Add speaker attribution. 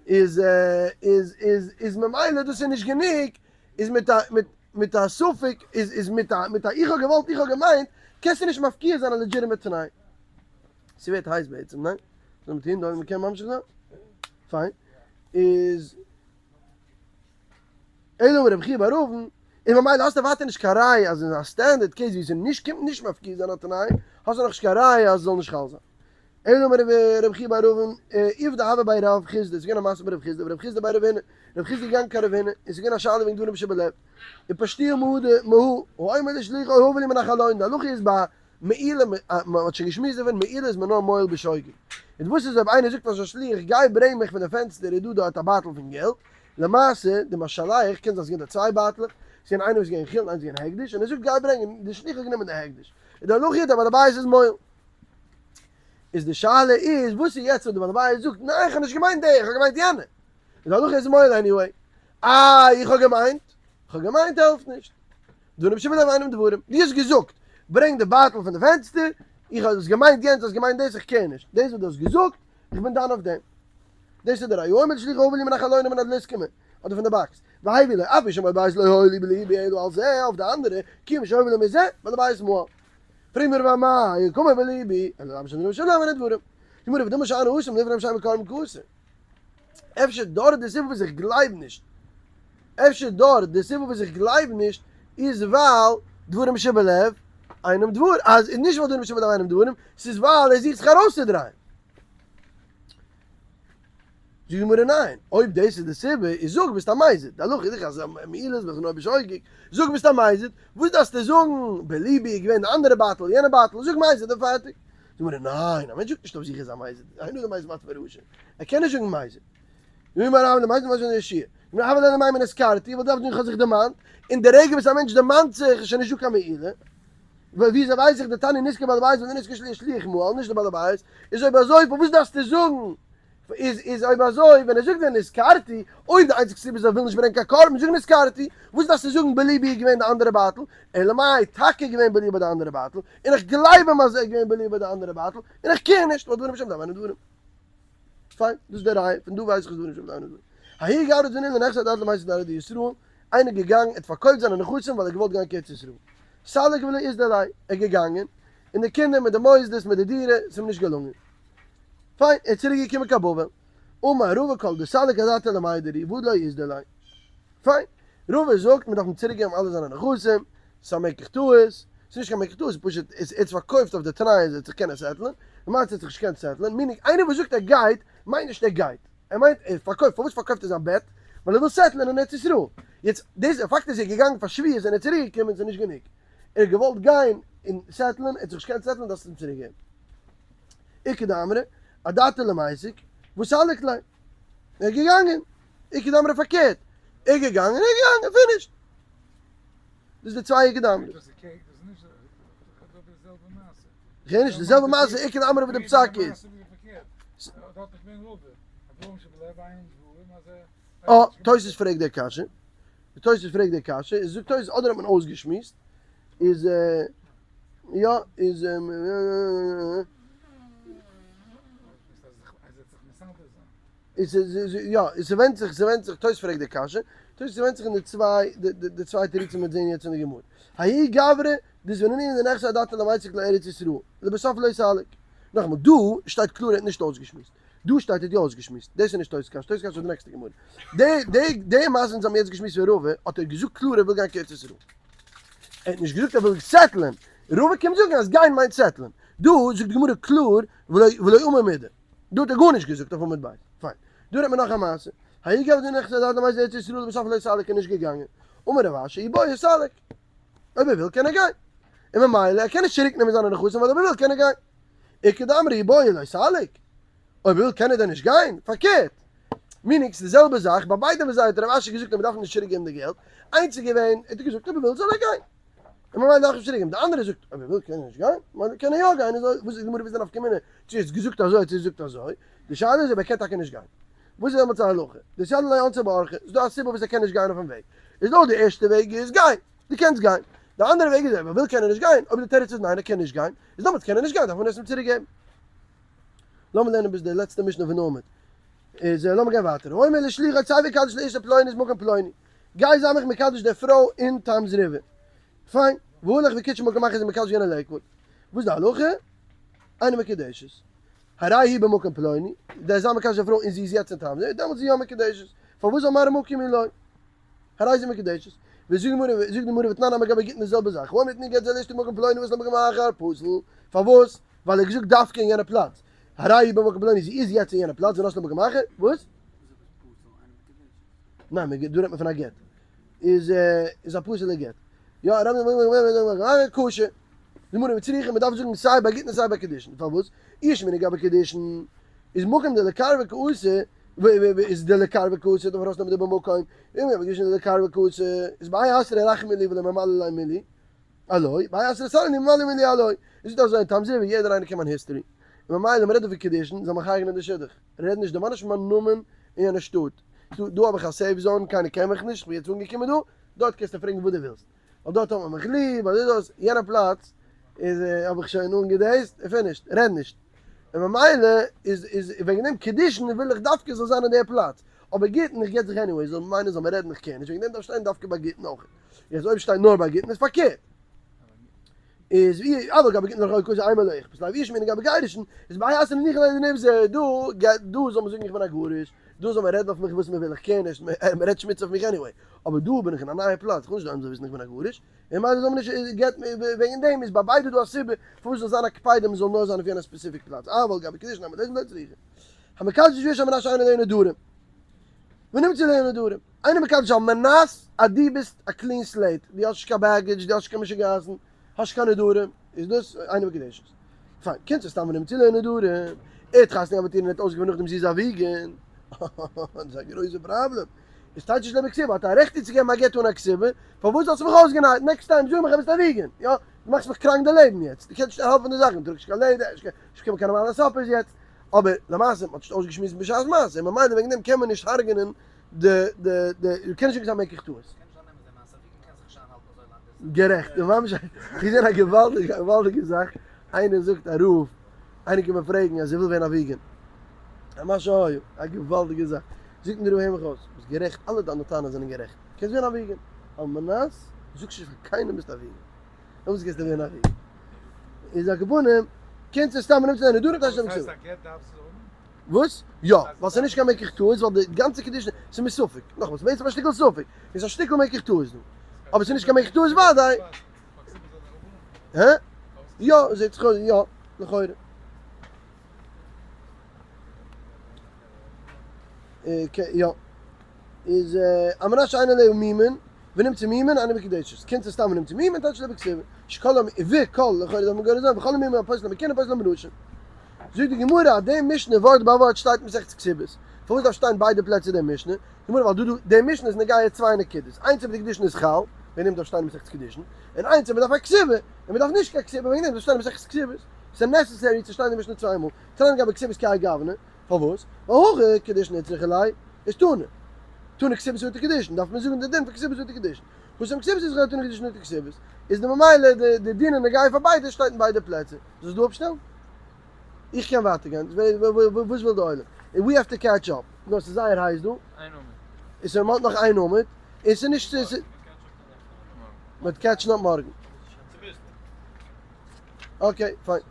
Speaker 1: איז איז איז איז ממילא דאס איז נישט גענוג, איז מיט א מיט מיט א ספק איז איז מיט א מיט א איך האב געוואלט איך האב געמיינט קענסטו נישט מפקיע זיין א legitimate תנאי. ס'ווערט הייס בעצם, ניין? זאל מען טון דא מ'קען ממשיך זיין? פיין. איז אלא אמר רבי חייא בר אבין, און ממילא האסטו ווייטער נישט קיין ראיה אז אין א standard case ווי ס'איז נישט קומט נישט מפקיע זיין א תנאי, האסטו נאכנישט קיין ראיה אז ס'זאל נישט חל זיין. אלא אמר רבי חייא בר אבין, עובדא הוה בי רב חסדא, ס'איז געווען א מעשה ביי רב חסדא, ורב חסדא בי רב הונא, רב חסדא איז געגאנגען קיין רב הונא, און ס'איז געווען א שאלה וועגן דברים שבלב, ופשטוה מהא, האומר לשלוחו הבא לי מן החלון, די הלכה איז ביי מעילה, מען האט שוין געשמועסט דערפון, מעילה איז מען נאר מועל בשוגג. און וואס איז אויב איינער זאגט פאר זיין שליח גיי ברענג מיך פון די פענסטער איז דא דארט א בייטל פון געלט, למעשה די משלח קען זיין ס'איז געווען דארט צוויי בייטלעך, ס'איז געווען איינער וואס איז געווען חולין און איינס איז געווען הקדש, און ער זאגט גיי ברענג און די שליח האט גענומען די הקדש, איז די הלכה איז די בעל הבית איז מועל. איז די שאלה איז וואס איז יעצט אויב די בעל הבית זאגט ניין איך האב נישט געמיינט די איך האב געמיינט יענע, איז די הלכה איז מועל anyway, איי איך האב געמיינט, איך האב געמיינט העלפט נישט. דברים שבלב אינם דברים, דו האסט געזאגט ברענג די בייטל פון די פענסטער, איך האב עס געמיינט יענץ, האסט געמיינט דאס, איך care נישט, דאס וואס דו האסט געזאגט, איך בין דן אויף דעם. דאס איז די ראיה, האומר לשלוחו הבא לי מן החלון או מן הדלת אדער פון די box, והביא לו, אף על פי שאמר בעל הבית לא היה לי בלבי אלא על זה, אויף די אנדערע, כיון שהביא לו מזה, בעל הבית מעל. פרעגט מיר ואמאי קאמר בלבי, אלא לאו משום דברים שבלב אינם דברים. גמרא ודילמא שאני התם לפני שאין קרבן קאתי. אפשר דארט די סיבה וואס איך גלייב נישט, אפשר דארט די סיבה וואס איך גלייב נישט איז ווייל דברים שבלב אינם דבר, אז איז נישט ווייל דברים שבלב אינם דברים, ס'איז ווייל ער זוכט זיך ארויסצודרייען. זאגט די גמרא ניין, אויב דאס איז די סיבה, איז זאג ביסט א מזיד, די הלכה איז דאך אז מעילות וכן אויב בשוגג, זאג ביסט א מזיד, וואס דארפסטו זאגן בליבי איז געווען די אנדערע בייטל, יענע בייטל, זאג מזיד און פארטיג. זאגט די גמרא ניין, א מענטש זאגט נישט אויף זיך ער איז א מזיד, אין אדם מעיז מעצמו רשע, ער קען נישט זאגן מזיד. יאמר הרב למזיד מזיד יהושע, זאגט די גמרא הוה ליה למימר נזכרתי, וואס דארף זאגן איך האב זיך דערמאנט, און די רגע וואס א מענטש דערמאנט זיך איז שוין נישטא קיין מעילה, וויאזוי ווייס איך דתניא נזכר בעל הבית ולא נזכר שליח שליח מעל נישט די בעל הבית, איז אויב אזוי פארוואס דארפסטו זאגן איז איז אויב אזוי ווען ער זאגט ווען נזכרתי, אויב די איינציגסטע סיבה איז ער וויל נישט ברענגען קיין קרבן זאג נזכרתי, וואס דארפסטו זאגן בליבי איז געווען די אנדערע בייטל, אלא מאי טאקע געווען בליבי ביי די אנדערע בייטל, און איך גלייב אים אז ער איז געווען בליבי ביי די אנדערע בייטל, און איך care נישט ווייל דברים שבלב אינם דברים. פיין, דאס איז די ראיה, פון דא ווייס איך אז דברים שבלב אינם דברים. ההוא גברא דזבינהו לנכסיה אדעתא למיסק לארעא דישראל, איינער געגאנגען ער האט פארקויפט זיינע נכסים ווייל ער האט געוואלט גיין קיין ארץ ישראל. סליק ולא אזדי ליה, ער איז געגאנגען, און די קינדער מיט די מוסדות מיט די דירה, ס'איז אים נישט געלונגען. פיין, ער איז צוריק געקומען קיין בבל. אמר רבא כל דסליק אדעתא למידר הוא והא לא אזדי ליה. פיין, רבא זאגט מען דארף אים צוריק געבן אלע זיינע נכסים, ס'איז א מקח טעות, ס'איז נישט קיין מקח טעות, ס'איז פשוט ער האט עס פארקויפט אויף די תנאי אז ער וועט זיך קענען settle ען, למעשה האט ער זיך נישט געקענט settle ען, meaning איינער וואס זאגט ער גייט, מיינט נישט ער גייט, ער מיינט ער פארקויפט, פארוואס פארקויפט ער זיין בעט? ווייל ער וויל settle ען אין ארץ ישראל, יעצט דאס פאקט אז ער איז געגאנגען פאר שבועות און ער איז צוריק געקומען איז נישט גענוג, ער האט געוואלט גיין און settle ען, ער האט זיך נישט געקענט settle ען דארפסט אים צוריק געבן. איכא דאמרי, אדעתא למיסק, וסליק ליה. ער איז געגאנגען. איכא דאמרי פארקערט. ער איז געגאנגען, ער איז געגאנגען, finished. דאס איז די צוויי איכא דאמרי. כ'הער נישט, די זעלבע מעשה איכא דאמרי ווי די פסק איז. אה, תוס' פרעגט די קשיא. די תוס' פרעגט די קשיא, איז זאגט תוס' אדער האט מען אויסגעשמועסט, איז יא איז איז יא איז ס'ווענדט זיך ס'ווענדט זיך תוס' פרעגט די קשיא תוס' ס'ווענדט זיך אין די צוויי די צוויי תירוצים מ'וועט זעהן יעצט אין די גמרא ההוא גברא דזבינהו לנכסיה אדעתא למיסק לארץ ישראל לבסוף לא סליק נאכאמאל דא שטייט קלאר ער האט נישט אויסגעשמועסט דא שטייט ער האט יא אויסגעשמועסט דאס איז נישט תוס' קשיא תוס' קשיא איז די נעקסטע גמרא די די די מעשה אונז האבן יעצט געשמועסט פון רבא האט ער געזאגט קלאר ער וויל גיין קיין ארץ ישראל ער האט נישט געזאגט ער וויל settle ען רבא קומט זאגן אז גיין מיינט settle ען. דא זאגט די גמרא קלאר ולא אמר מידי. דא האט ער גארנישט געזאגט אויף עמוד ב'. פיין. דא רעדט מען נאך א מעשה. ההוא גברא דנכסיה אדעתא למיסק לארץ ישראל לבסוף לא סליק איז נישט געגאנגען. אמר רב אשי אי בעי סליק. אויב ער וויל קען ער גיין. און ממילא ער קען נישט צוריק נעמען זיינע נכסים ווייל אויב ער וויל קען ער גיין. איכא דאמרי אי בעי לא סליק. אויב ער וויל קען ער דען נישט גיין? פארקערט. meaning ס'איז די זעלבע זאך, ביי ביידע וואס זיי האט רב אשי געזאגט אז מ'דארף נישט צוריק געבן די געלט, איינס איז געווען, ער האט געזאגט אויב ער וויל זאל ער גיין. און ממילא דארף איך נישט צוריק געבן, די אנדערע זאגט אויב ער וויל קען ער נישט גיין, ממילא קען ער יא גיין, איז וואס איז די גמרא וואס איז די נפקא מינה צו ער האט געזאגט אזוי צו ער זאגט אזוי, די שאלה איז אויב ער קען טאקע נישט גיין. וואס איז דעמאלטס די הלכה? דסהדי ליה אונסיה באורחא, איז דא א סיבה וואס ער קען נישט גיין אויפן וועג, איז נאר די ערשטע וועג איז גיי, דו קענסט גיין, די אנדערע וועג איז אויב ער וויל קען ער נישט גיין, אויב די תירוץ איז ניין ער קען נישט גיין, איז דעמאלטס קען ער נישט גיין דארף מען עס אים צוריק געבן. לאמיר לערנען ביז די לעצטע משנה פון עמוד. איז לאמיר גיין ווייטער. האומר לשליחו צא וקדש לאשה פלונית במקום פלוני. גיי זיי מיך מקדש די פרוי אין טאמס ריווער. פיין. והלך וקידשה במקום אחר איז מקדש געווען אין לעיקוואד. וואס איז די הלכה? אינה מקודשת. הרי היא במקום פלוני, דער זיי מקדש די פרוי און זי איז יעצט אין טאמס ריווער, דעמאלטס איז זי יא מקודשת. פארוואס זאל מראה מקום היא לא? הרי זו מקודשת. וזאגט די גמרא ותנן נמי גבי גיטין די זעלבע זאך. האומר תנו גט זה לאשתי במקום פלוני ונתנה למקום אחר פסול. פארוואס? ווייל ער האט געזאגט דווקא אין יענע פלאץ. הרי היא במקום פלוני זי איז יעצט אין יענע פלאץ ונתנה למקום אחר. וואס? ניין, דא רעדט מען פון א גט. איז איז א פסול'ע גט. יא, כשר. די גמרא וצריכא, מען דארף זאגן סיי ביי גיטין און סיי ביי קידושין. פארוואס? אי אשמעינן גבי קידושין איז מקום דלקרבה קאתי, איז דלקרבה קאתי, דארף ארויסנעמען די במקום, און ביי קידושין דלקרבה קאתי, איז בהאי אתרא רחמי לי ולא ממלא ליה מילי עילואי, בהאי אתרא סרי לי וממלא מילי עילואי. איז דאס אזוי אין טאמס ריווער, יעדער איינער קען מיין history. און ממילא מען רעדט דא פון קידושין, זאל מען חרג'נען די שידוך. רעד נישט, דערמאן נישט מיין נאמען אין יענע שטאט. דא האב איך א safe zone, קיינער קען מיך נישט, כ'בין יעצט אנגעקומען דא, דארט קענסטו פרעגן וואס דו ווילסט. ווייל דארט האט מען מיך ליב, אזוי דאס, יענע פלאץ איז האב איך שוין אנגעדעיסט, און finished, רעד נישט. און ממילא איז איז וועגן דעם קידושין וויל איך דווקא זאל זיין אין די פלאץ. אבער גיטין איך גט זיך anyway, זאל מען מיינען זאל מען רעדן איך קער נישט, וועגן דעם דארף שטיין דווקא ביי גיטין אויך. יעצט אויב שטייט נאר ביי גיטין איז פארקערט. איז ווי אבל גבי גיטין דלא קאתי אימא לא איכפת ליה ואי אשמעינן גבי גירושין איז בהאי אתרא ניחא ליה דניבזי דא גייט דא זאל מען זאגן איך בין א גרוש דא זאל מען רעדן אויף מיך וואס מען וויל איך קער נישט מען רעדט שמוץ אויף מיך anyway אבער דא בין איך אין א נייע פלאץ איך וויל נישט די עולם זאל וויסן איך בין א גרוש און ממילא זאל מען נישט גט וועגן דעם איז ביי ביידע דא א סיבה פארוואס זאל זיין א קפידה מען זאל נאר זיין אויף יענע specific פלאץ אבל גבי קידושין נמי לא צריכא המקדש לאשה על מנת שאין עליה נדרים ונמצאו עליה נדרים. איינער מקדש על מנת אז דו ביסט א clean slate, דו האסט נישט קיין baggage, דו האסט נישט קיין משוגעת'ן, האסט נישט קיין נדרים, איז דאס אינה מקודשת. פיין, קומט סתם ונמצאו עליה נדרים, ער האט חתונה געהאט מיט איר און ער האט אויסגעפונען נאכדעם זי איז א vegan, דאס איז א גרויסע פראבלעם. איז טייטש נישט לעבן כתובה, האט א רעכט איר צו געבן א גט אן א כתובה, פארוואס האסטו מיך אויסגענארט, next time זאג מיך אז ביסט א vegan, יא, דו מאכסט מיך קראנק די לעבן יעצט, דו קענסט נישט העלפן די זאכן, טראגסט נישט קיין לעדער, נישט קיין נארמאלע suppers יעצט, אבער למעשה מ'האט נישט אויסגעשמועסט בשעת מעשה, און ממילא וועגן דעם קען מען נישט הרג'נען די די די, דו קענסט נישט זאגן ס'איז א מקח טעות. גערעכט, און ממש איך געזען א געוואלדיגע געוואלדיגע זאך, איינער זאגט א רב, איינער קומט מיר פרעגן אז ער וויל ווערן א vegan, א מה שהיה, א געוואלדיגע זאך, זאגט אים דער רב הער מיך אויס, ביסט גערעכט, אלע דיינע טענות זענען גערעכט, קענסט ווערן א vegan, על מנת זאגסט נישט פאר קיינעם ביסט א vegan. דעמאלטס גייסטו ווערן א vegan. איז א כוונה, קענסט עס סתם נעמען צו דיינע דברים טייטש
Speaker 2: וואס הייסט א גט דארפסטו האבן?
Speaker 1: וואס? יא, ווייל ס'איז נישט קיין מקח טעות, ווייל די גאנצע קידושין, ס'איז מספק, נאכאמאל, ס'איז בעצם א שטיקל ספק, איז א שטיקל מקח טעות דא, אבער ס'איז נישט קיין מקח טעות וודאי. הא? יא, זעט זיך אויס, יא, לכאורה. יא. איז על מנת שאין עליה מומין, ונמצאו מומין, אינה מקודשת. קינד סתם ונמצאו מומין, טייטש לבי כתובה. שכל המ וכל, לכאורה דארף מען גורס זיין, וכל המומין הפוסלים בכהונה פוסלים בנשים. זאגט די גמרא אז די משנה ווארט ביי ווארט שטייט מסכת כתובות. פארוואס דארף שטיין ביידע פלעצער די משנה? גמרא ווייל דא דא די משנה איז נוגע צוויי נקודות, איינס אויב די קידושין איז חל, וועגן דעם דארף שטיין מסכת קידושין, און איינס אויב מען דארף א כתובה, און מען דארף נישט קיין כתובה וועגן דעם דארף שטיין מסכת כתובות. ס'איז necessary צו שטיין די משנה צוויי מאל. תנן גבי כתובות כהאי גוונא. פארוואס? ווייל הכא קידושין איצטריכא ליה איז תנא. תנא כתובות אטו קידושין, דארף מען זאגן די דין פון כתובות אטו קידושין. התם כתובות איצטריכא ליה תנא קידושין אטו כתובות. איז די ממילא די די דין נוגע פאר ביידע שטייט אין ביידע פלעצער. זאל עס דא אפשטעלן? איך קען ווייטער גיין. וואס וויל די עולם? און we have to catch up. נאר ס'איז זייער הייס דא.
Speaker 3: איין עמוד.
Speaker 1: און ס'מאלט נאך איין עמוד. און ס'איז נישט ס'איז. מ'וועט catch ן up מארגן. okay, פיין.